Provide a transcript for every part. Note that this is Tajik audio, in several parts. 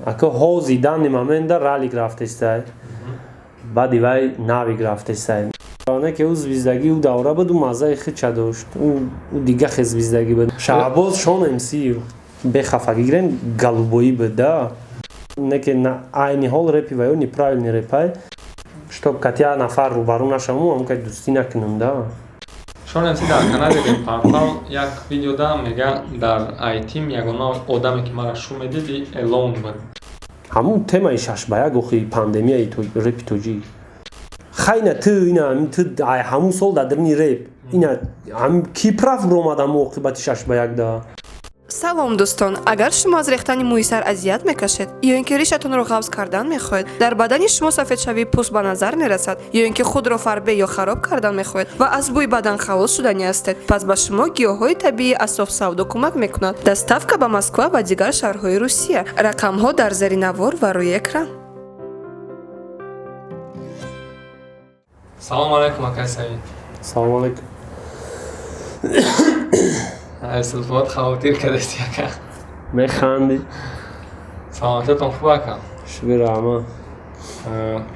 Ака ҳози данный момента Ралик рафтестай, баъди вай Навик рафтестай. Не ки ӯ звездагӣ ӯ давра буд, ӯ маззаи хича дошт, ӯ дига хе звездагӣ буд. Шаҳбоз Шон МС бехафагӣ гирем, голубоӣ буд да. Не ки айни ҳол репи ваё неправильный репай, чтоб кати як нафар рӯбарӯ нашавам, ҳам кай дӯстӣ накунам да. Шон МС дар канали Репартал як видеода мега: дар айтим ягона одаме, ки мара шу медид, Элон буд. Ҳамун темаи 6 ба 1, охи пандемияи репи тоҷик хайна ту ина ту ҳамун сол дар даруни реп ина ки прав ромад, ҳамун оқибати 6 ба 1 да. Салом, дӯстон! Агар шумо аз рехтани мӯи сар азият мекашед ё ин ки ришатонро ғафз кардан мехоҳед, дар бадани шумо сафедшавии пӯст ба назар мерасад, ё ин ки худро фарбе ё хароб кардан мехоҳед ва аз бӯи бадан халос шуданӣ ҳастед, пас ба шумо гиёҳҳои табиии Асоф Савдо кӯмак мекунад. Доставка ба Москва ва дигар шаҳрҳои Русия. Рақамҳо дар зери навор ва рӯи экран. Салому алайкум, акай Саид. Салому алайкум. Сулфот хавотир кардест, ака. Механдӣ. Саломатиятон хуб, ака? Шукр, раҳмат.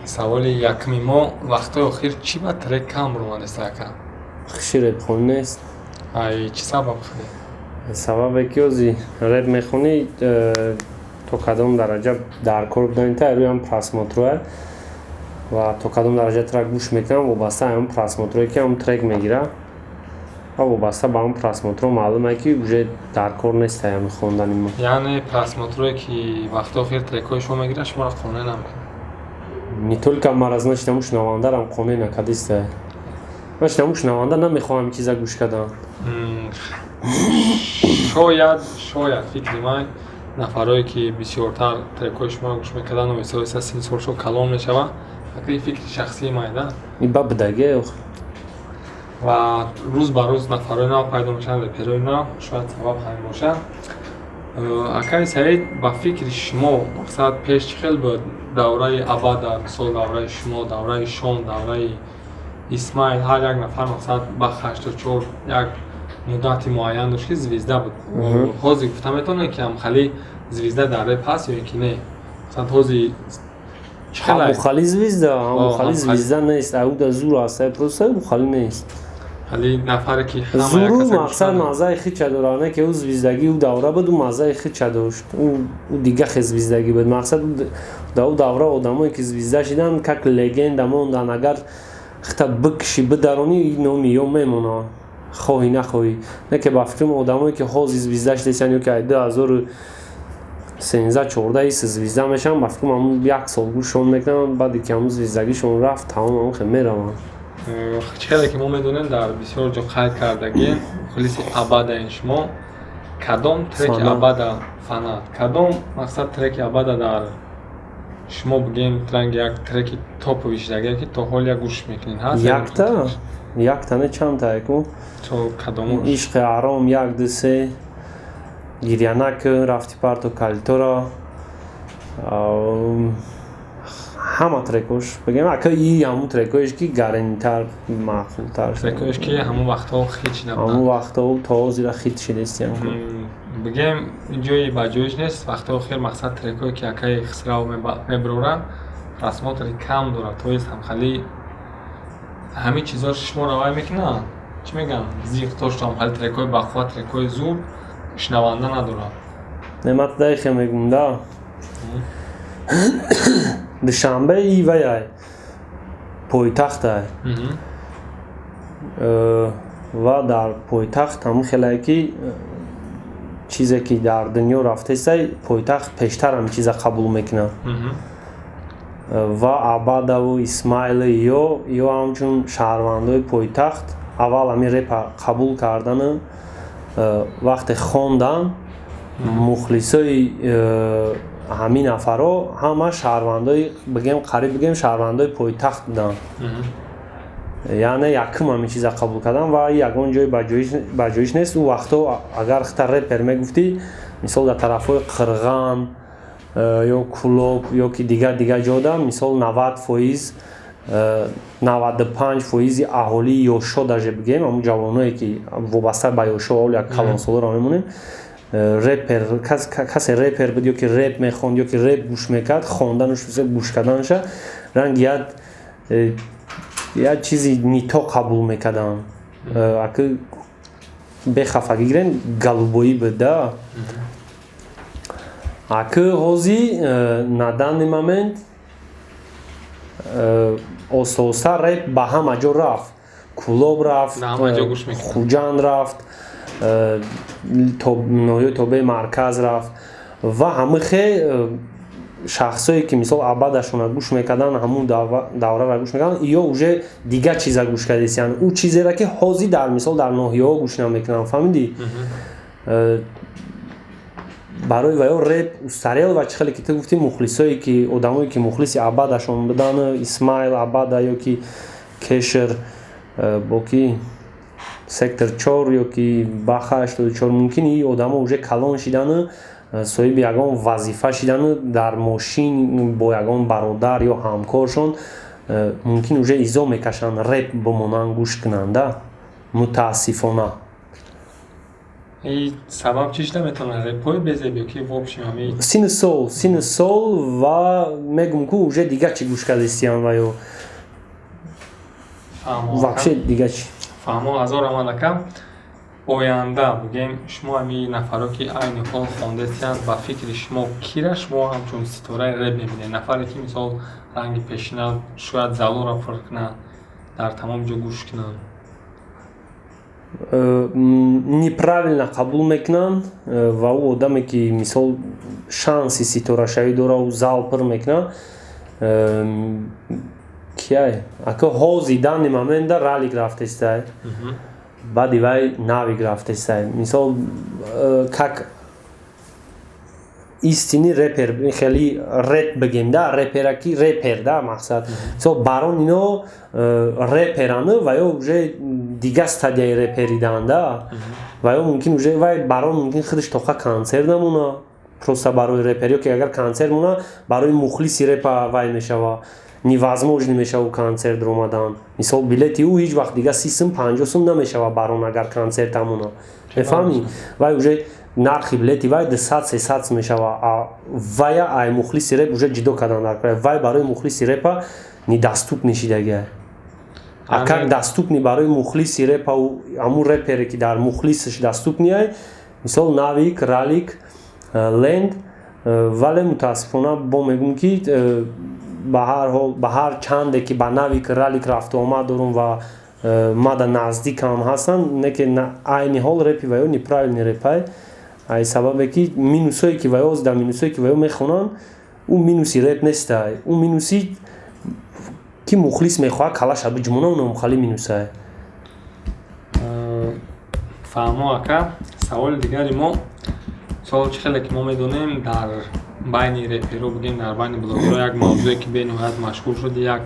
Саволи якуми мо: вақтҳои охир чӣ ба трек кам ромадест, ака? Хуши репхонӣ нест. Ай чӣ сабаб худӣ? Сабабе ки ози реп мехонӣ, то кадом дараҷа дар кор будани та рӯи ҳам просмотрое ва то кадом дараҷа трек гӯш мекунам, вобаста ҳам просмотрое, ки ҳам трек мегира, ва вобаста ба ҳам просмотро маълуме, ки уже дар кор нест ҳами хондани мо. Яъне просмотрое, ки вақти охир трекҳои шумо мегирад, шуморо қонеъ намекунад? Не только мара, значит, ҳамун шунавандарам қонеъ накардиста. Значит, ҳамун шунаванда намехоҳам чиза гӯш кардан. Шояд, фикри ман, нафарое, ки бисёртар трекҳои шуморо гӯш мекарданд, оҳиста оҳиста синни солшон калон мешавад. Акри фикри шахсии ман да. Ба будаге. Ва рӯз ба рӯз нафарои нав пайдо мешаванд, реперои нав, шояд сабаб ҳамин бошад. Акаи Саид, ба фикри шумо, мақсад, пеш чӣ хел буд давраи Абада, мисол, давраи шумо, давраи Шон, давраи Исмаил? Ҳар як нафар, мақсад, ба 84 як муддати муайян дошт, ки звезда буд. Ҳозир гуфта метавонед, ки ҳамхали звезда дар реп ҳаст ё ки не? Масалан, ҳозир ҳамухали звезда, ҳамухали звезда нест. Ауда зур аст, просто ҳамухали нест. Хали нафаре, ки зуру мақсад маззаи хича дорад. Не ки ӯ звездагӣ ӯ давра буд, ӯ маззаи хича дошт, ӯ дига хе звездагӣ буд. Мақсад, дар ӯ давра одамое, ки звезда шидан, как легенда мондан. Агар хита бикши, бидаронӣ, номи ё мемонад, хоҳӣ нахоҳӣ. Не ки ба фикрам, одамое, ки ҳозир звезда шидастанд ё ки ай 2013, 14 ис звезда мешаванд, ба фикрам, ҳамун як сол гӯшон мекунанд, баъде ки ҳамун звездагишон рафт, тамом, ҳамун хе мераванд. Чӣ хеле ки мо медонем, дар бисёр ҷо қайд кардагем, мухлиси Абадаин шумо. Кадом треки Абада, фанат, кадом, мақсад, треки Абада дар шумо, бигем, ранги як треки топови шидагие, ки то ҳол як гӯш мекунед, ҳаст? Якта якта не, чандта яку. То кадому? Ишқи ҳаром як, ду, се, гиря накун, рафти парто калитора, ҳама трекош бигем, ака, и ҳамун трекоеш, ки гаринтар, маъқултар. Трекоеш, ки ҳамун вақтҳо хит шида. Ҳамун вақтҳо то ҳозира хит шидастиям. Бигем, ҷои ба ҷоиш нест. Вақтҳои охир, мақсад, трекое, ки акаи Хисрав мебарорад, просмотри кам дорад. То есть ҳамхали ҳамин чизҳо шуморо вай мекунанд, чӣ мегӯянд, зиқ тошто ҳамхали трекҳои бақувват, трекҳои зур шунаванда надорад. Немат дайхе мегум да. Душанбе и ваяй пойтахтай ва дар пойтахт ҳамун хелае, ки чизе, ки дар дунё рафтестай, пойтахт пештар ҳамин чиза қабул мекунад. Ва Абадаву Исмаилу ё ҳамчун шаҳрвандои пойтахт аввал ҳамин репа қабул кардану вақте хондан, мухлисои ҳамин нафарҳо ҳама шаҳрвандои, бигем, қариб бигем, шаҳрвандои пойтахт буданд. Яъне якум ҳамин чиза қабул кардан ва ягон ҷой ба ҷоиш нест. Ӯ вақтҳо агар хита репер мегуфтӣ, мисол, дар тарафҳои Қирған ё Кулоб ё ки дигар дигар ҷода, мисол, 90%, 95 фоизи аҳолии ёшо, даже бигем, ҳамун ҷавоное, ки вобаста ба ёшо, ҳол як калонсолоро мемонем. Репер, касе репер буд ё ки реп мехонд, ё ки реп гӯш мекард, хондануш, гӯш карданаша ранги як чизи не то қабул мекарданд. Аки бехафагӣ гирем, голубоӣ буд да. Аки ҳози на данный момент оста оста реп ба ҳама ҷо рафт: Кӯлоб рафт, Хуҷанд рафт, ноҳияи тобеи марказ рафт. Ва ҳамихе шахсое ки, мисол, абадашона гӯш мекарданд, ҳамун даврара гӯш мекарданд, ё уже дигар чиза гӯш кардесиянд, ӯ чизеро ки ҳозир дар, мисол, дар ноҳияҳо гӯш намекунанд, фаҳмидӣ? Барои ваё реп устарел. Ва чӣ хеле ки ту гуфтӣ, мухлисое ки, одамое ки мухлиси абадашон буданд, Исмаил, Абада ё ки Кешер, бо ки Сектор 4 ё ки Баха 84, мумкин и одамо уже калон шидану соҳиби ягон вазифа шидану дар мошин бо ягон бародар ё ҳамкоршон мумкин уже изо мекашанд реп бимонанд, гӯш кунанда, мутаассифона. Сабаб чӣ шуда метавонад? Репҳои безеб ё ки в общем ҳами? Синну сол, синну сол. Ва мегум ку, уже дигар чӣ гӯш кардистиян ва ё вообще дигар чӣ. Фаҳмо, ҳазор раҳмат, ака. Оянда бигем, шумо ҳами нафаро ки айни ҳол хондастиянд, ба фикри шумо, кира шумо ҳамчун ситораи реп мебинед? Нафаре ки, мисол, ранги пешина шояд залоро пур кунад, дар тамом ҷо гӯш кунанд. Неправильно қабул мекунанд. Ва ӯ одаме ки, мисол, шанси ситорашавӣ дора, ӯ зал пур мекунад, кияй? Ака, ҳози данный момент а Ралик рафтестай, баъди вай Навик рафтестай. Мисол, как истинный репер, хеле реп бигем да, репераки, репер да, мақсад, мисол, барон, ино репераны ва ё уже дигар стадияи реперидан да. Ва ё мумкин уже вай барон мумкин худаш тоқа консерт намона, просто барои репер, ё ки агар консерт мона, барои мухлиси репа вай мешава, невозможно мешава консерт омадан. Мисол, билети ӯ ҳеҷ вақт дига 30 сум, 50 сум намешава. Барон агар консерт амона, мефаҳмӣ, вай уже нархи билети вай 200, 300 мешава. Вая ай мухлиси реп уже ҷудо кардан дар вай барои мухлиси репа недоступный шидагия. А как доступный барои мухлиси репа, ҳамун репере ки дар мухлисаш доступный ай, мисол, Навик, Ралик, Ленд. Вале мутаассифона бо мегӯм ки ба ҳар ҳол, ба ҳар чанде ки ба Навик, Ралик рафту омад дорум ва мада наздикам ҳастанд, не ки айни ҳол репи ваё неправильный репай, ай сабабе ки минусое ки ваё, дар минусое ки ваё мехонанд, ӯ минуси реп нестай, ӯ минуси ки мухлис мехоҳад калаша биҷмона, унамхали минусай. Фаҳмо, ака. Саволи дигари мо: сол, чӣ хеле ки мо медонем, дар байни реперо, бигем, дар байни блогеро як мавзӯе ки бениҳоят машҳур шуд, як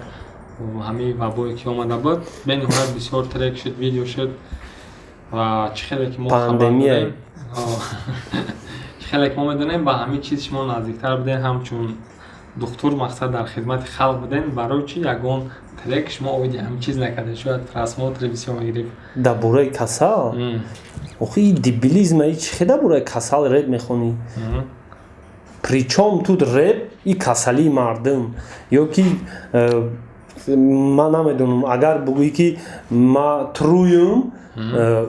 ҳамаи вабое ки омада буд, бениҳоят бисёр трек шуд, видео шуд. Ва чӣ хеле ки мо пандемия. Чӣ хеле ки мо медонем, ба ҳамин чиз шумо наздиктар будем, ҳамчун духтур, мақсад, дар хидмати халқ будем. Барои чӣ ягон трек шумо оиди ҳамин чиз накардед? Шояд просмотри бисёр мегирифт. Дар бораи касал? Охи, дебилизм! Чӣ хе дар бораи касал реп мехонӣ? Причём тут реп и касалии мардум? Ё ки ман намедонам, агар бугӯӣ ки ма труюм,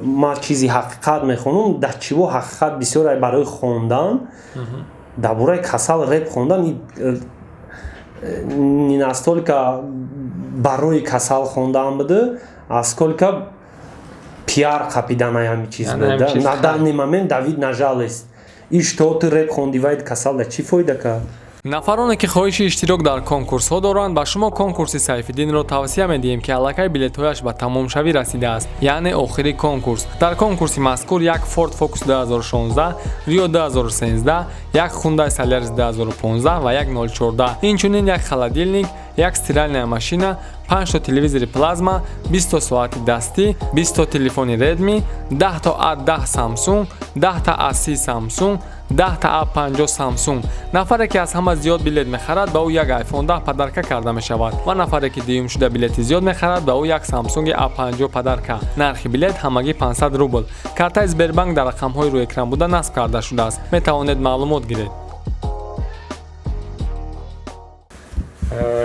ма чизи ҳақиқат мехонам, дар чиво ҳақиқат бисёр барои хондан? Дар бораи касал реп хондан не настолько барои касал хондан буда, а сколько пиар қапидан ҳами чиз буда. На данный момент давить на жалость и что ты реп хонди, вайд касал да чӣ фоида кард? Нафароне ки хоҳиши иштирок дар конкурсҳо доранд, ба шумо конкурси Сайфиддинро тавсия медиҳем, ки аллакай билетҳояш ба тамомшавӣ расидааст, яъне охири конкурс. Дар конкурси мазкур як Ford Focus 2016, Rio 2013, як Hyundai Solaris 2015 ва як 014, инчунин як холодильник, як стиральная машина, 5 то телевизори плазма, 20 то соати дастӣ, 20 то телефони Redmi, 10 то A10 Samsung, 10 та A30 Samsung. 10 та A50 Samsung. Нафаре ки аз ҳама зиёд билет мехарад, ба ӯ як iPhone 10 подарка карда мешавад ва нафаре ки дуюм шуда билети зиёд мехарад, ба ӯ як Samsung A50 подарка. Нархи билет ҳамагӣ 500 рубл. Картаи Сбербанк дар рақамҳои рӯи экран буда насб карда шудааст. Метавонед маълумот гиред.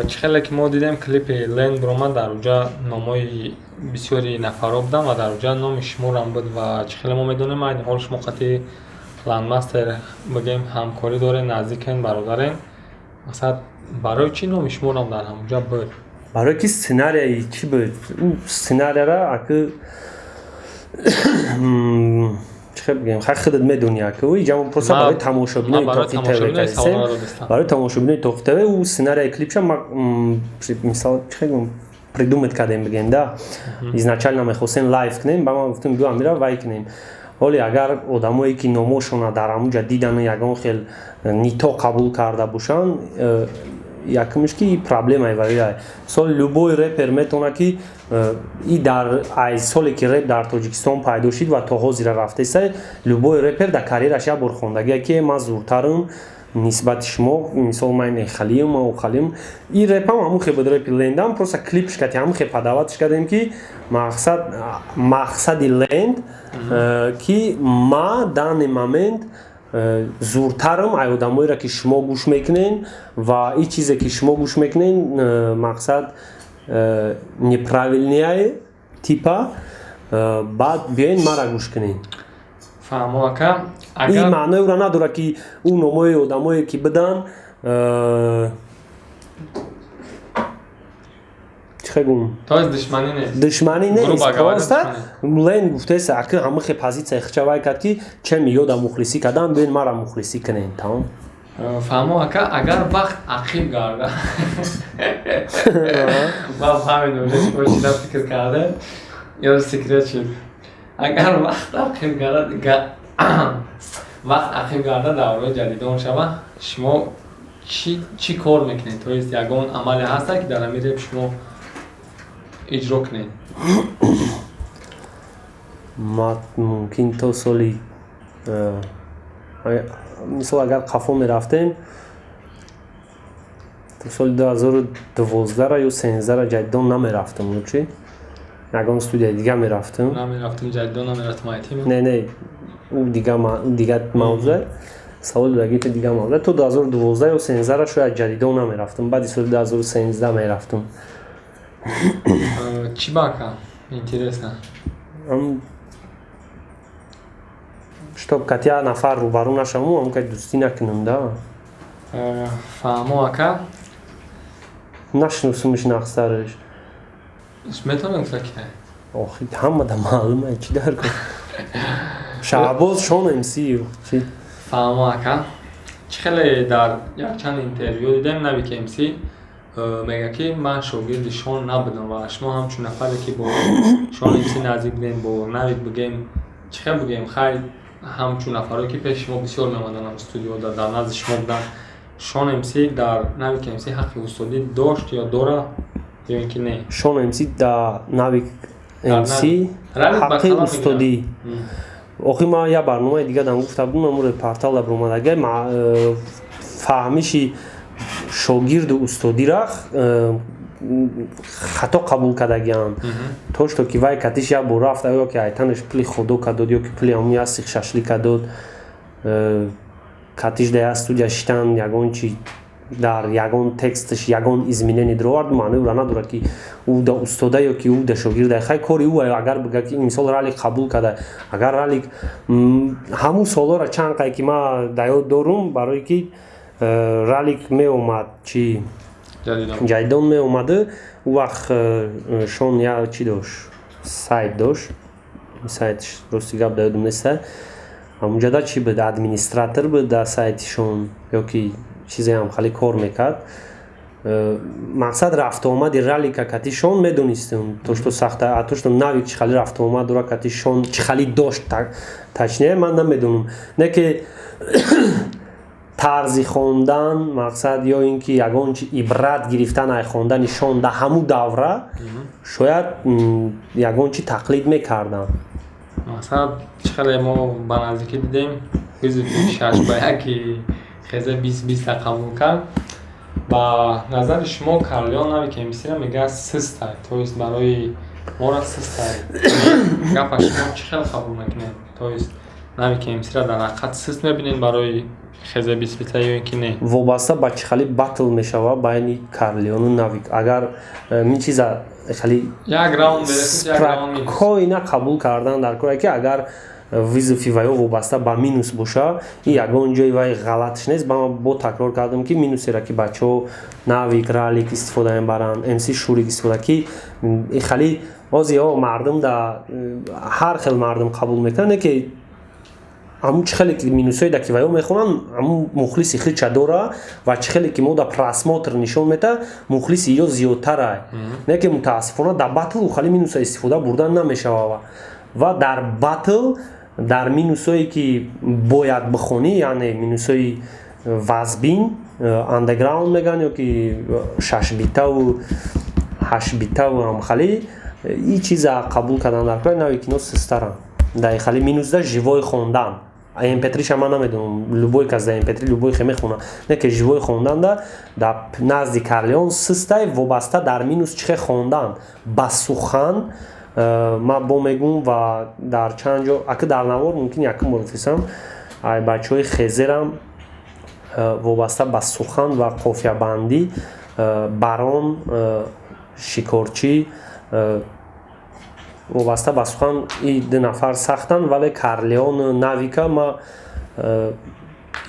Чӣ хеле ки мо дидем, клипи Ленд баромад, дар уҷа номҳои бисёри нафарҳо буданд ва дар уҷа номи шуморам буд. Ва чӣ хеле мо медонем, айни ҳол шумо қати Ландмастер, бигем, ҳамкорӣ дорем, наздикен, бародарен. Мақсад, барои чӣ номи шуморам дар ҳамуҷа буд? Барои ки сценарияи чӣ буд, ӯ сценарияра аки чӣ хел бигем, хай худат медонӣ, аки иҷа мо просто барои тамошобинои Тоқи ТВ, барои тамошобинои Тоқи ТВ ӯ сценарияи клипша ма, мисол, чӣ хел гум, придумать кардем, бигем да. Изначально мехостем лайв кунем, ба ман гуфтем, бю амира вай кунем. Ҳоле агар одамое ки номошона дар ҳамуҷа дидану ягон хел не то қабул карда бошанд, якумш ки проблемаи ваёя. Мисол, любой репер метавонад ки и дар ай соле ки реп дар Тоҷикистон пайдо шид ва то ҳозира рафтеса, любой репер дар карьераш як бор хондагия ки ман зуртарам нисбати шумо, мисол, ман эхалиам, ман охалиам. И репам ҳамун хе буд, репи Лендам. Просто клипш кати ҳамун хе подаватш кардем, ки мақсад, мақсади Ленд ки ма данный момент зуртарам ай одамоеро ки шумо гӯш мекунен ва и чизе ки шумо гӯш мекунен, мақсад, неправильный типа, баъд биёен мара гӯш кунен. Фаҳмо, ака. Ин маънои ӯро надорад, ки ӯ номои одамое ки бидан, чӣ гум. То есть душманӣ нест? Душманӣ нест, просто Лен гуфтеса, аки ҳамахе позитсияи хича вай кард, ки чем ёда мухлисӣ кардан, биёен мара мухлисӣ кунен, тамом. Фаҳмо, ака. Агар вақт ақиб гарда, ман фаҳмидам, уже фикр карда ё секрет шуд. Агар вақт ақиб гарда, вақт ақиб гарда, давраи ҷадидон шава, шумо чӣ кор мекунед? То есть ягон амале ҳаста, ки дар ҳамин реп шумо иҷро кунед? Ма мумкин то соли, мисол, агар қафо мерафтем, то соли 2012-ра ё 13-ра ҷадидон намерафтам, лучи ягон студияи дига мерафтам. Намерафтам ҷадидон, намерафтам айти? Не, ӯ дига мавзӯъ, саволи дагите дига мавзӯъ. То 2012 ё 13-ра шояд ҷадидон намерафтам, баъди соли 2013 мерафтам. Чӣ бака, интересно? Чтоб кати як нафар рӯбарӯ нашавам, ам кати дӯстӣ накунам да. Фаҳмо, ака. Нашиносумш нақсараш. Метавонем гуфта ки? Охи, ҳамада маълума, чӣ дар кун, Шаҳбоз Шон МС чи. Фаҳмо, ака. Чӣ хеле дар якчанд интервю дидем, Навик МС мега, ки ман шогирди Шон набудам. Ва шумо ҳамчун нафаре ки бо Шон МС наздик будем, бо Навик, бигем, чӣ хел бигем, хай, ҳамчун нафарое ки пеши шумо бисёр меомаданд, студио дар назди шумо буданд, Шон МС дар Навик МС ҳаққи устодӣ дошт ё дора ё ин ки не? Шон МС дар Навик МС ҳаққи устодӣ, охи, ман як барномаи дига дам гуфта будам, амуре портал дар баромадага, фаҳмиши шогирду устодира хато қабул кардагианд. То что ки вай катиш як бор рафт, ё ки айтанаш пули худо кадод, ё ки пули ҳамун як сих шашлика дод, катиш да як студия шитан, ягон чи дар ягон тексташ ягон изменение даровард, маънои ӯра надорад, ки ӯ да устода ё ки ӯ да шогирда. Хай, кори ӯ. Агар бига, ки мисол Ралик қабул карда, агар Ралик ҳамун солҳоро чанд қай ки ман да ёд дорум, барое ки Ралик меомад, чи ҷайдон меомаду, ӯ вақт Шон як чӣ дошт, сайт дошт. Сайтш, рости гап, да ёдам неста. Ҳамунҷода чӣ буд, администратор буд дар сайти Шон ё ки чизеам хеле кор мекард. Мақсад, рафтуомади Ралика кати Шон медонистем, то что сахта, а то что Навик чӣ хали рафтуомад дора кати Шон, чӣ хали дошт, точнее, ман намедонам. Не ки тарзи хондан, мақсад, ё ин ки ягон чи ибрат гирифтан ай хондани Шон дар ҳамун давра, шояд ягон чи тақлид мекардам. Мақсад, чӣ хеле мо ба наздикӣ дидем, вызов 6 ба 1 хеза 20-20-та қабул кард. Ба назари шумо, Карлеон Навик МСра мега систай, то есть барои мора систай. Гапа шумо чӣ хел қабул мекунед? То есть Навик МСра дар ҳақиқат сист мебинед барои хеза 20 бита ё ин ки не? Вобаста ба чӣ хали батл мешава байни Карлеону Навик. Агар мин чиза хали як раунд бересид, як раунд минус. Спокойно қабул кардан дар коре, ки агар вызов и ваё вобаста ба минус боша, и ягон ҷои вай ғалатш нест. Ба ман бо такрор кардам, ки минусера ки бачаҳо Навик, Ралик истифода мебаранд, МС Шурик истифода, ки хали ози ё мардум да ҳар хел мардум қабул мекунанд, не ки ҳамун чӣ хеле ки минусҳое да ки ваё мехонанд, ҳамун мухлиси хича дора ва чӣ хеле ки мо да просмотр нишон мета, мухлиси ё зиёдтара. Не ки мутаассифона дар батл хали минуса истифода бурдан намешава ва дар батл дар минусҳое ки бояд бихонӣ, яъне минусҳои вазбин, андеграунд меган ё ки шашбитаву ҳаштбитаву ҳамхали и чиза қабул кардан дар кори нави кино систаранд дар хали минусда живой хондан. Mp3-ша ман намедонам, любой кас дар mp3 любой хе мехона, не ки живой хонданда дар назди Карлеон систай. Вобаста дар минус чихе хондан ба сухан, ман бо мегӯм ва дар чанд ҷо ака дар навор мумкин якум бор фисам, ай бачаҳои хезерам, вобаста ба сухан ва қофиябандӣ, Барон, Шикорчӣ, вобаста ба сухан и ду нафар сахтанд, вале Карлеон, Навика ма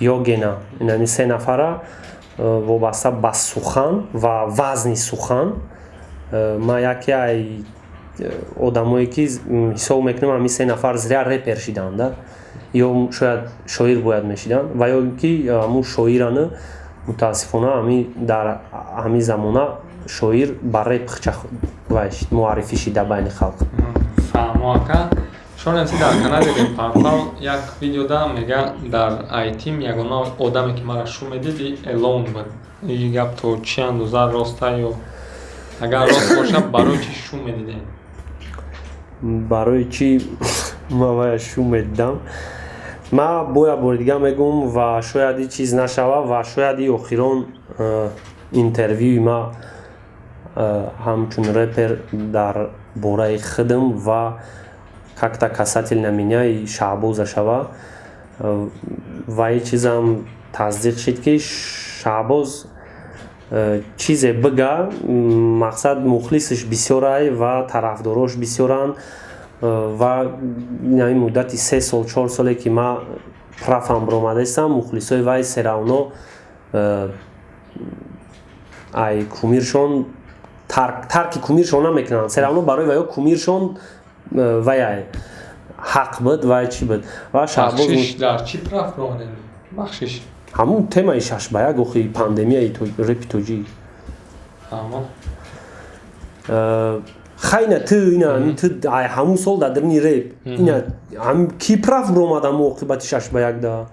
ё Гена, инани се нафара вобаста ба сухан ва вазни сухан, ма яке ай одамое ки ҳисоб мекунам, ҳамин се нафар зря репер шиданд, ё шояд шоир бояд мешиданд ва ё ки ҳамун шоираны. Мутаассифона, ҳами дар ҳамин замона шоир ба реп муаррифӣ шида байни халқ. Фаҳмо, ака. Шон МС дар канали Репартал як видеода мега: дар айтим ягона одаме ки мара шу медид, Элон буд. И гап то чӣ андоза роста ё агар рост бошад, барои чӣ шу медидем? Барои чӣ ман вая шу медидам? Ман бо як бори дига мегӯм ва шояд и чиз нашава ва шояд и охирон интервюи ма ҳамчун репер дар бораи худам ва как-то касательно меня и Шаҳбоза шава. Ва и чизам тасдиқ шид, ки Шаҳбоз чизе бига, мақсад, мухлисаш бисёрай ва тарафдорош бисёранд. Ва ин муддати 3 сол, 4 соле ки ман прафам баромадаистам, мухлисои вай всё равно ай кумиршон тарки кумиршон намекунанд. Всё равно барои ваё кумиршон вай ҳақ буд, вай чӣ буд ва Шаҳбоз дар чӣ праф баромадем, бахшиш? Ҳамун темаи 6 ба 1, охи пандемияи репи тоҷик. Хайна, ту ина, ту ҳамун сол дар даруни реп ина ки праф баромад, ҳамун оқибати 6 ба 1 да.